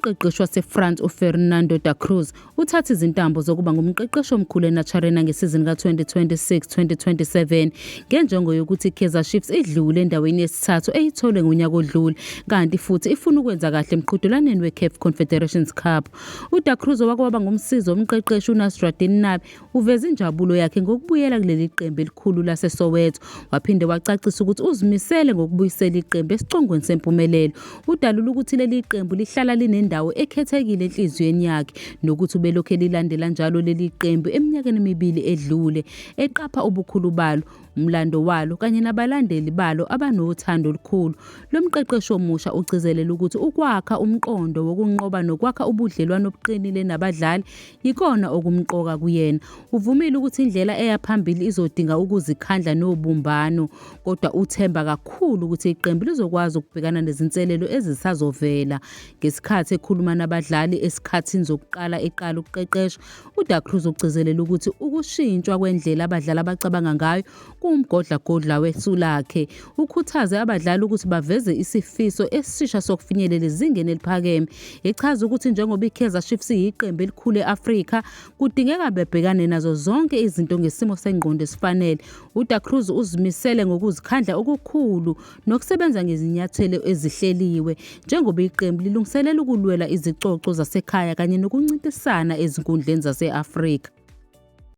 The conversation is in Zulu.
Umqeqeshi waseFrance uFernando da Cruz uthathe izintambo zokuba ngumqeqeshi omkhulu eNaturena ngesizini ka-2026-2027 ngenjongo yokuthi iKaizer Chiefs idlule endaweni yesithathu eyithole ngonyaka odlule kanti futhi ifuna ukwenza kahle emqhudelwaneni weCAF Confederations Cup. UDa Cruz owake waba ngumsizi womqeqeshi uNasruddin Nabi uveze injabulo yakhe ngokubuyela kuleli qembu elikhulu laseSoweto waphinde wacacisa ukuthi uzimisele ngokubuyisela iqembu esicongweni sempumelelo. Udalula ukuthi leli qembu lihlala linendawo ekhethekile enhliziyweni yakhe nokuthi ubelokhu elilandela njalo leli qembu eminyakeni emibili edlule eqapha ubukhulu balo, umlando walo kanye nabalandeli balo abanothando olukhulu. Lo mqeqeshi omusha ugcizelela ukuthi ukwakha umqondo wokunqoba nokwakha ubudlelwano obuqinile nabadlali Yikona okumqoka kuyena. Uvumile ukuthi indlela eya phambili izodinga ukuzikhandla nobumbano, kodwa uthemba kakhulu ukuthi iqembu lizokwazi ukubhekana nezinselelo ezisazovela. Ngesikhathi ekhuluma nabadlali esikhathini zokuqala eqala ukuqeqesha, uDa Cruz ugcizelele ukuthi ukushintshwa kwendlela abadlali abacabanga ngayo kuwumgodlagodla wesu lakhe. Ukhuthaze abadlali ukuthi baveze isifiso esisha sokufinyelela ezingeni eliphakeme. Echaza ukuthi njengoba iKaizer Chiefs iyiqembu elikhulu e-Afrika, kudingeka bebhekane nazo zonke izinto ngesimo sengqondo esifanele. UDa Cruz uzimisele ngokuzikhandla okukhulu nokusebenza ngezinyathelo ezihleliwe njengoba iqembu lilungiselela ukulwela izicoco zasekhaya kanye nokuncintisana ezinkundleni zase-Afrika.